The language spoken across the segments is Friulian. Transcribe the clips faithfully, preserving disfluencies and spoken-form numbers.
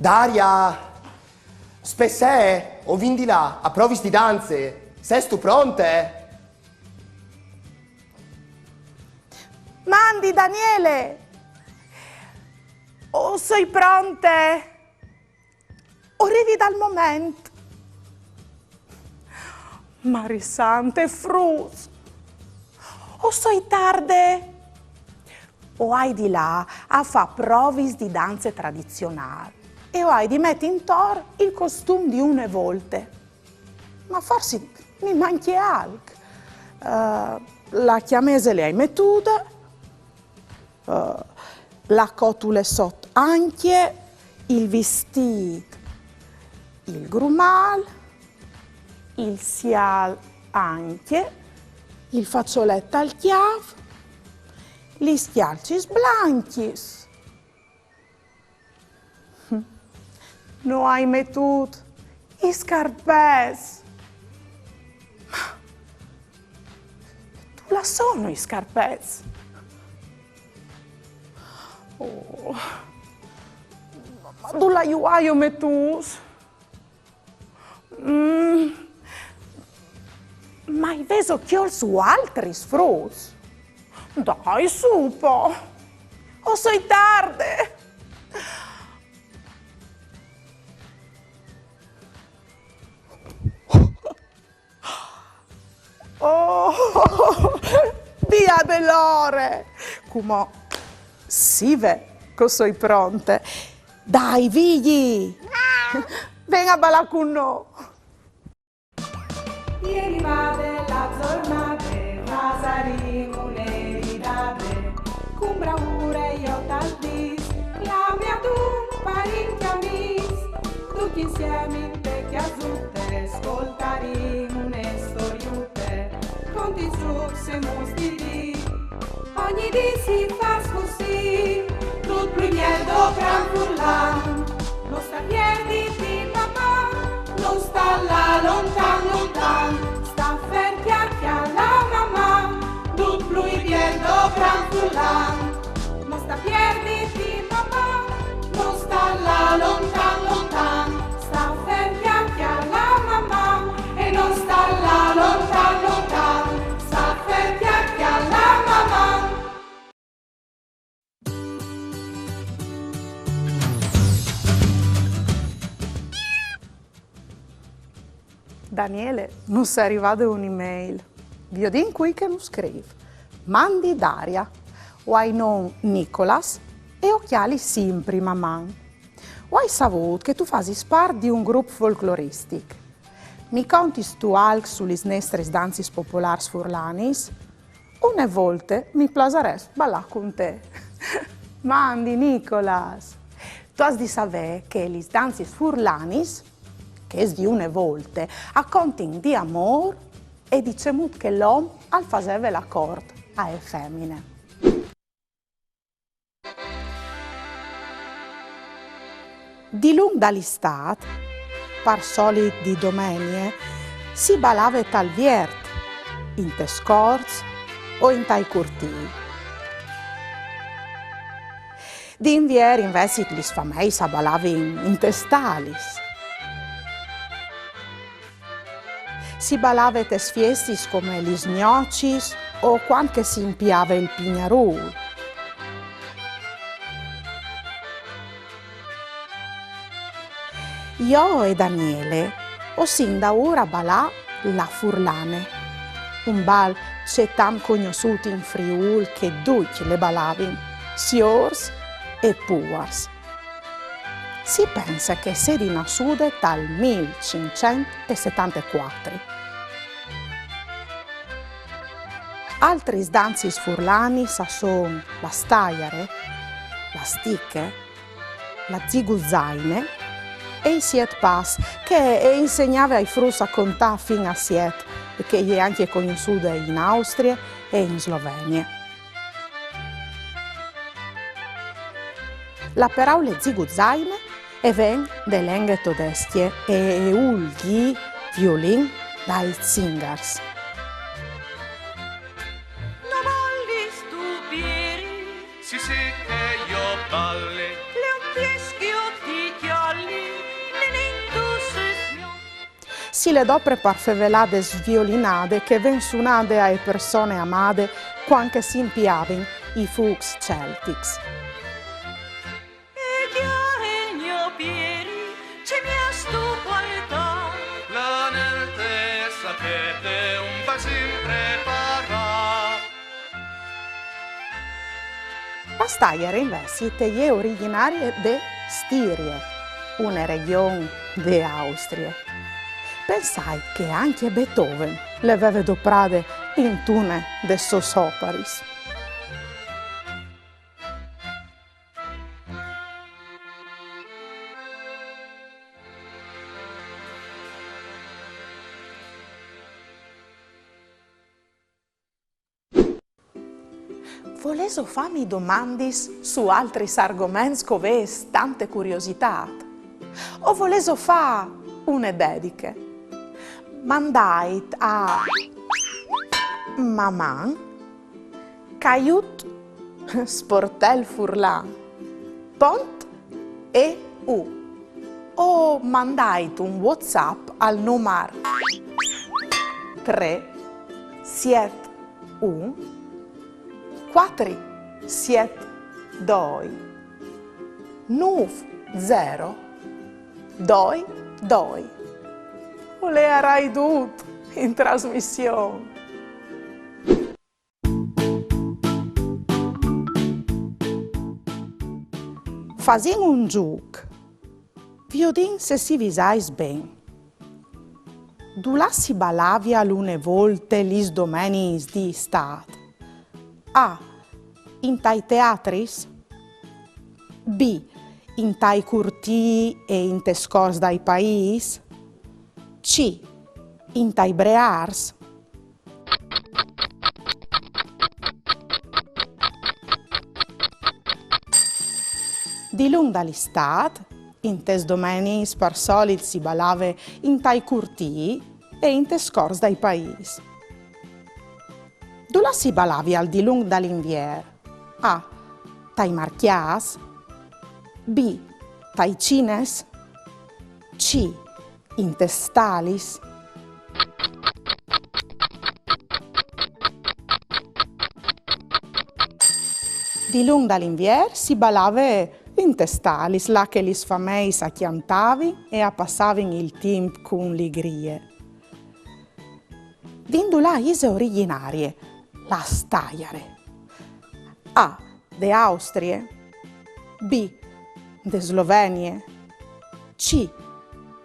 Daria! Spessee, o vin di lâ a provis di danze. Sêstu pronte? Mandi, Daniele! O soi pronte! O rivi dal moment. Mari sante, fruts! O soi tarde! O ai di lâ a fâ provis di danze tradizionâl e o ai di meti intor il costum di une volte. Ma forsit mi mancje alc. Eh, la cjamese le ai metude, eh, la cotule sot ancje, il vistît, il grumâl, il siâl ancje, il façolet tal cjâf, lis cjalcis blancjis. No ai metût i scarpets. Ma dulà sono i scarpets? Oh. Ma dulà ju aio metûts? Mm. Ma i vêso cjolts vualtris, fruts? Dai, sù po! O soi tarde! Oh, via de lore! Cumò sì ve, che o soi pronte. Dai, Vigji! Ven a balâ cun nô! E rivade la zornade, fasarìn une ridade, cun braure jo tal dîs, clamìn un parint d'amîs, ducj insiemi inte cjasute, scoltarìn une storiute, contìn zûcs e muts di dì. Ogni dì si fâs cussì, dut plui biel dal cran furlan. No sta pierditi, Maman, no sta lâ lontan, lontan. Sta fer, cjale, cjale, Maman, dut plui biel dal cran furlan. No sta pierditi, Maman, no sta lâ lontan, lontan. Sta fer, cjale, cjale, Maman, e no sta lâ lontan, lontan. Sta fer, cjale, cjale, Maman. Daniele, nus è rivade une email. Viodìn cui che nus scrîf. Mandi Daria. O ai non Nicolas e o cjali simpri Maman. O ai savût che tu fasis part di un grup folcloristic. Mi contistu alc su lis nestris danzis popolârs furlanis? Une volte mi plasarès balâ cun te. Mandi, Nicolas! Tu âs di savê che lis danzis furlanis, chês di une volte, a contin di amôr e di cemût che l'om al faseve la cort ae femine. Dilunc dal Istât, par solit di domenie, si balave tal viert, intes corts o intai curtîi. Di Invier invezit lis fameis a balavin intes stalis. Si balave tes fiestis come lis gnocis o cuant che si impiave il pignarûl. Jo e Daniele o sin daûr a balâ la furlane, un bal cetant cognossût in Friûl che ducj le balavin, siôrs e puars. Si pense che e sedi nassude tal mil cinc cent e setante cuatri. Altris danzis furlanis a son la staiare, la stiche, la ziguzaine e i siet pas, che e insegnave ai fruts a contâ fin a siet e che e je ancje cognossude in Austrie e in Slovenie. La peraule ziguzaine e ven de lenghe todescje e e vûl dî viulin dai zingars. No ballis tu, Pieri? Sì, sì, che jo balle. L'è un pieschio di cjale. Si le dopre par fevelade sviolinade che ven sunade ae persone amade cuant che si impiavin i fûcs celtics. E chiare gno Pieri, ce mi âstu puartât? La neltessa che te un pasin preparât. La staiare invezit e je origjinarie de Stirie, une regjon de Austrie. Pensait che ancje Beethoven le veve doprade intune des sôs oparis. Volêso fâmi domandis su altris argoments che o vês tante curiositât? O volêso fâ une dediche? Mandait a maman caiut sportel furlan pont eu o mandait un WhatsApp al numar trê siet un cuatri siet doi nûf zero doi doi. O leiarai dut in trasmission. Fasìn un zûc. Viodìn se si visais ben. Dulà si balavial une volte lis domeniis di Istât? A. Intai teatris. B. Intai curtîi e intes corts dai paîs. C. Intai breârs. Dilunc dal Istât, intes domeniis par solit si balave intai curtîi e intes corts dai paîs. Dulà si balavial dilunc dal Invier? A. Tai marcjâts. B. Tai cines. C. Intes stalis. Dilunc dal Invier si balave intes stalis, là che lis fameis a cjantavin e a passavin il timp cun ligrie. Di indulà ise origjinarie la staiare? A. De Austrie. B. De Slovenie. C.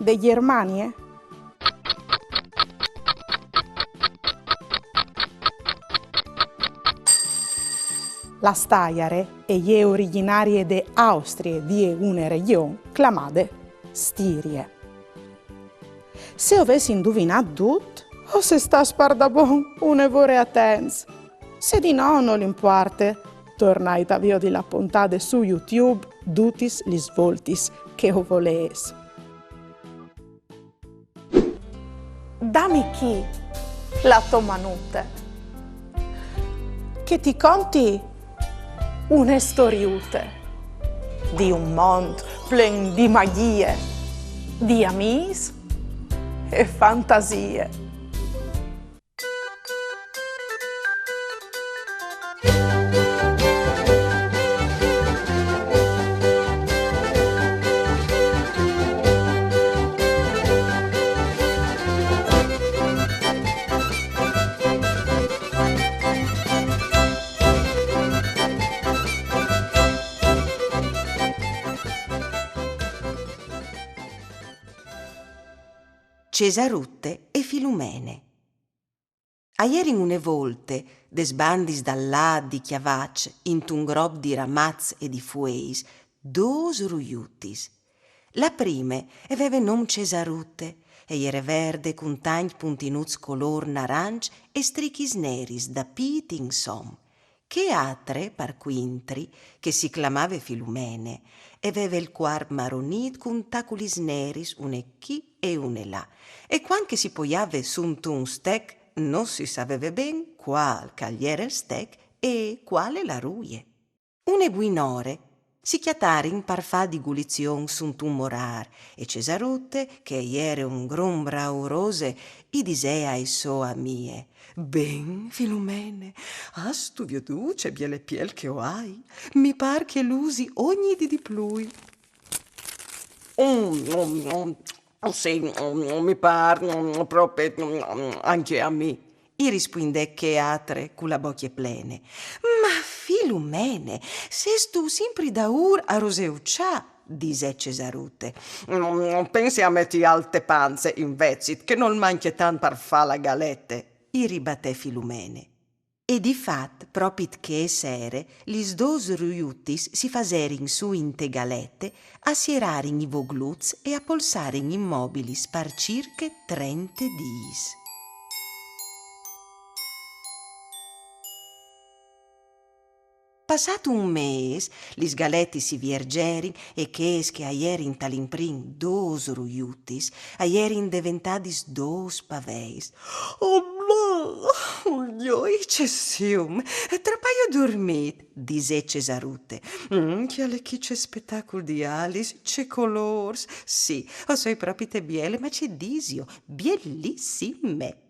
De Gjermanie. La staiare e je origjinarie de Austrie, di une regjon clamade Stirie. Se o vês induvinât dut, o sês stâts pardabon une vore atents. Se di no, nol impuarte, tornait a viodi la pontade su YouTube dutis lis voltis che o volês. Dami chi la tô manute, che ti conti une storiute di un mont plen di magjie, di amîs e fantasie. Cesarute e Filumene. A jerin une volte, des bandis dal lât di Cjavaç, intun grop di ramaçs e di fueis, dôs ruiutis. La prime e veve non Cesarute, e jere verde cun tancj puntinuts colôr naranç e strichis neris da pît insom. Chê atre, par cuintri, che si clamave Filumene, e veve il cuarp maronît cun taculis neris une chi e une là, e cuant che si poiave suntun stec, no si saveve ben cuâl che al jere il stec e cuale la ruie. Une buinore, Si cjatarin par fâ di gulizion suntun morâr, e Cesarute, che e jere un grum braurose, i disè ae sô amie: Ben, Filumene, âstu viodût ce biele piel che o ai? Mi pâr che e lusi ogni dì di plui. Mm, mm, mm. Sì, mm, mi pâr, mm, propit, mm, ancje a mi, i rispuindè chê atre cu la bocje plene. Ma Filumene, sêstu simpri daûr a roseucjâ, disè Cesarute. Mm, pense a meti alc te panze, invezit, che nol mancje tant par fâ la galete, i ribatè Filumene. E di fat, propit chê sere, lis dôs ruiutis si faserin sù inte galete, a sierarin i vogluts e a polsarin imobilis par cirche trente dîs. Passât un mês, lis galetis si viergerin e chês che a jerin tal imprin dôs ruiutis a jerin deventadis dôs paveis. Oh, ma, joi, ce sium! Trop aio durmît, disè Cesarute. Mm, cjale chi ce spetacul di alis, ce colôrs! Sì, o soi propite biele, ma ce disio, bielissime!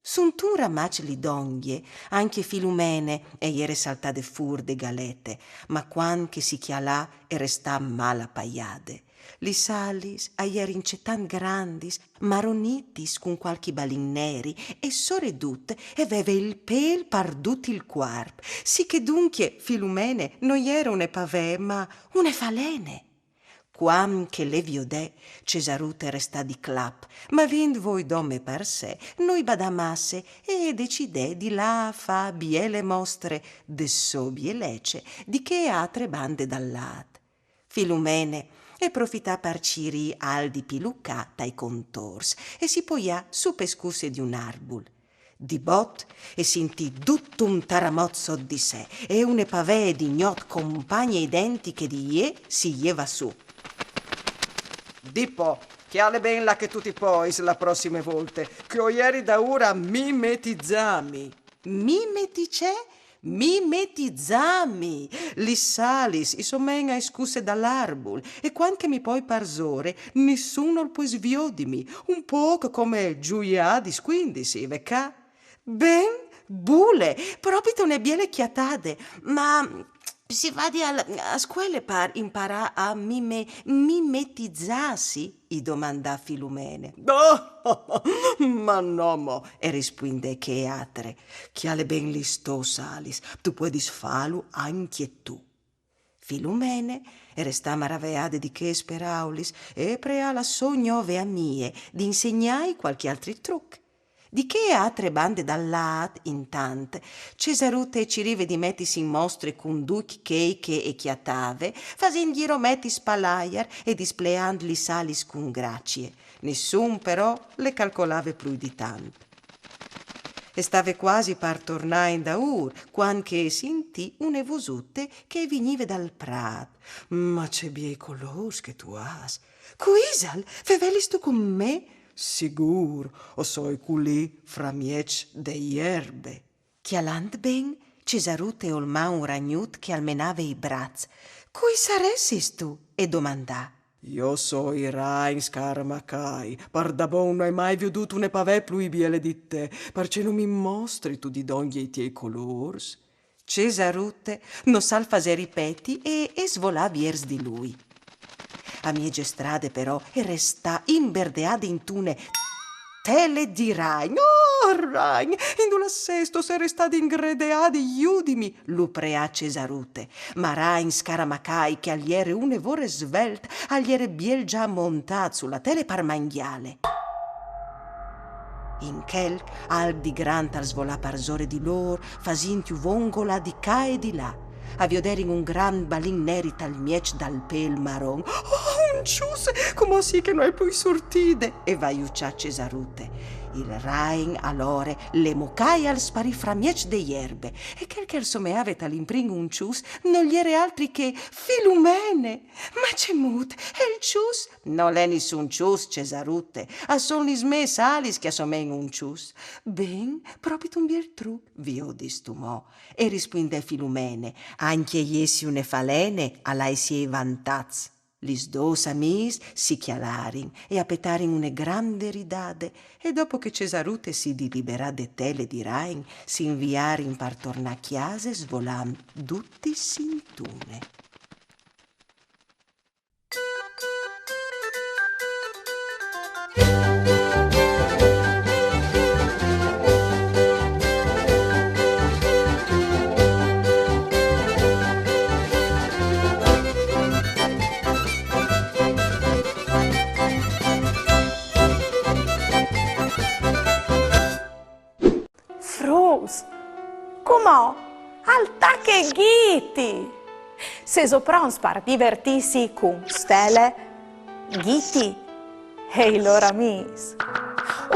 Suntun ramaç li dongje, ancje Filumene e jere saltade fûr de galete, ma cuant che si cjalà e restà mâl apaiade. Lis alis a jerin cetant grandis, maronitis cun cualchi balin neri, e soredut e veve il pêl par dut il cuarp, sì che duncje Filumene no jere une pavee, ma une falene. Cuant che le viodè, Cesarute e restà di clap, ma vint voi dome par se, no i badà masse e e decidè di lâ a fâ biele mostre de sô bielece di chê atre bande dal lât. Filumene e profità par cirî alc di pilucâ tai contors e si poià su pe scusse di un arbul. Di bot e sintì dut un taramot sot di se e une pavee di gnot compagne identiche di jê si jevà sù. Dì po, cjale ben là che tu ti pois la prossime volte, che o jeri daûr a mimetizâmi. Mimetice? Mimetizâmi! Lis alis i somein ae scusse dal arbul, e cuant che mi poi parsore, nissun nol pues viodimi, un pôc come zuiâ di scuindisi, ve ca? Ben, bule, propit une biele cjatade, ma si vadi al, a scuele par imparâ a mime-, mimetizâsi? I domandà Filumene. Ma no mo, e rispuindè chê atre, cjale ben lis tôs alis, tu puedis fâlu ancje tu. Filumene e restà maraveade di chês peraulis e e preà la sô gnove amie di insegnâi cualchi altri truc. Di chê atre bande dal lât, intant, Cesarute e cirive di metisi in mostre cun ducj chei che e cjatave, fasint gjirometis pal aiar e displeant lis alis cun gracie. Nissun, però, le calcolave plui di tant. E stave cuasi par tornâ indaûr, cuant che e sintì une vosute che e vignive dal prât. Ma ce biei colôrs che tu âs! Cui isal? Fevelistu cun me? Sigûr, o soi culì framieç de jerbe. Cjalant ben, Cesarute e olmà un ragnut che al menave i braçs. Cui saressistu? E domandà. Jo o soi Ragn Scaramacai, pardabon no ai mai viodût une pavee plui biele di te, parcè no mi mostristu di dongje i tiei colôrs? Cesarute no sal fasè ripeti e e svolà viers di lui. A mieze strade però e restà imberdeade intune tele di ragn. Oh, ragn, indulà sêstu? O soi restade ingredeade, judimi, lu preà Cesarute. Ma Ragn Scaramacai, che al jere une vore svelt, al jere biel za montât su la tele par mangjâle. In chel, alc di grant al svolà parsore di lôr, fasintju vongolâ di ca e di là. A vioderin un grant balin neri tal mieç dal pêl maron. Oh, un çus! Cumò sì che no ai plui surtide! E vaiuçà Cesarute. Il rain alore le mocà e al sparì framieç de jerbe, e chel che al someave tal imprin un çus nol jere altri che Filumene! Ma cemût, e il çus? Nol è nissun çus, Cesarute, a son lis mês alis che a somein un çus. Ben, propit un biel truc, viodistu mo, e rispuindè Filumene, ancje jessi une falene al à i siei vantaçs. Lis dôs amiis si cjalarin e a petarin une grande ridade, e dopo che Cesarute si diliberà de tele di rain, si inviarin par tornâ a cjase svolant dutis intune. Fruts, cumò al tache Ghiti! Sêso pronts par divertîsi cun Stele, Ghiti e i lôr amîs?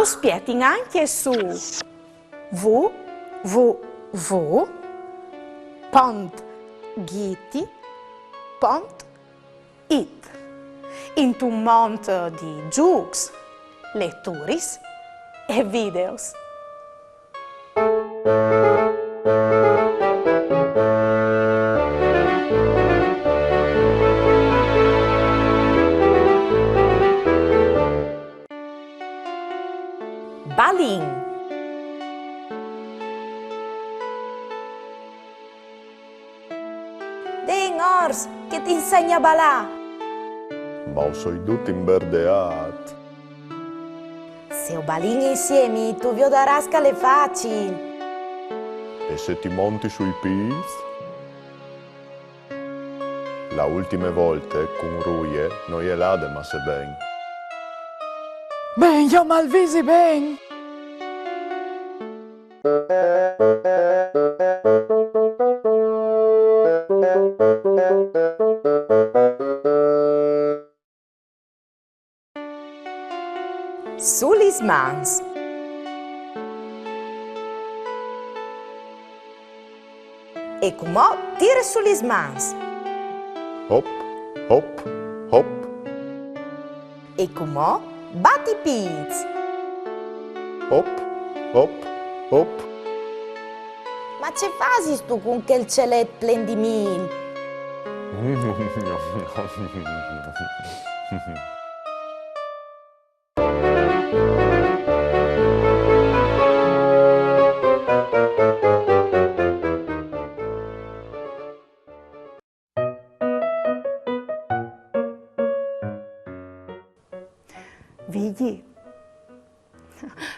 Us spietin ancje su w w w pont ghiti pont it, intun mont di zûcs, leturis e videos. Balìn. Ven, ors, che ti insegni a balâ. Ma o soi dut imberdeât. Se o balìn insiemi, tu viodarâs che al è facil. E se ti monti sui pîts? La ultime volte, cun Ruie, no je lade masse ben. Ben, jo mal visi ben! Su lis mans. E cumò tire su lis mans. Hop, hop, hop. E cumò bat i pîts. Hop, hop, hop. Ma ce fasistu cun chel celet plen di mîl? Vigji,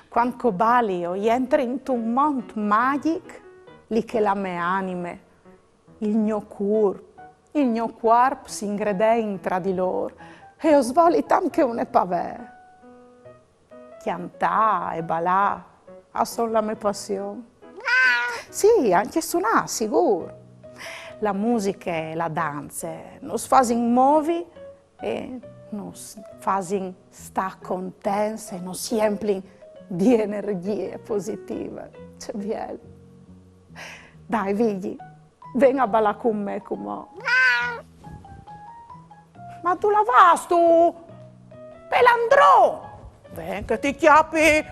cuant che o bali o jentri intun mont magjic, li che la mê anime, il gno cûr, il gno cuarp si ingredein tra di lôr e o svoli tant che une pavee. Cjantâ e balâ a son la mê passion. Sì, ancje sunâ, sigûr. La musiche e la danze nus fasin movi e nus fasin stâ contents e nus jemplin di energjie positive. Ce biel. Dai, Vigji, ven a balâ cun me cumò. Ma dulà vâstu? Pelandron! Ven che ti cjapi!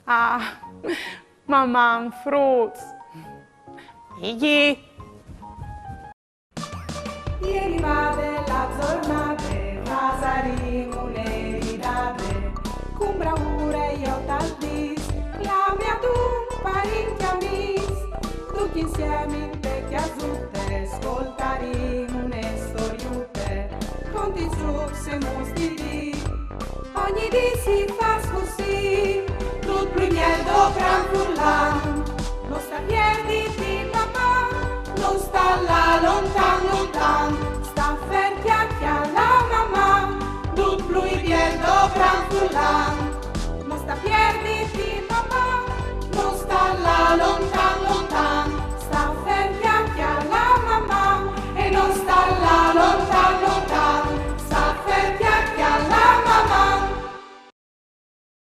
Ah, maman, fruts! Vigji! Jeri vade la zornade, fasarìn une ridade, cun braure jo tal dîs, clame adun parint e amîs, ducj insiemi inte cjasute, scoltarìn une storiute, conti, zûcs e muts di dì. Ogni dì si fâs cussì, dut plui biel dal gran furlan, no sta pierdi di maman, no sta lâ lontan.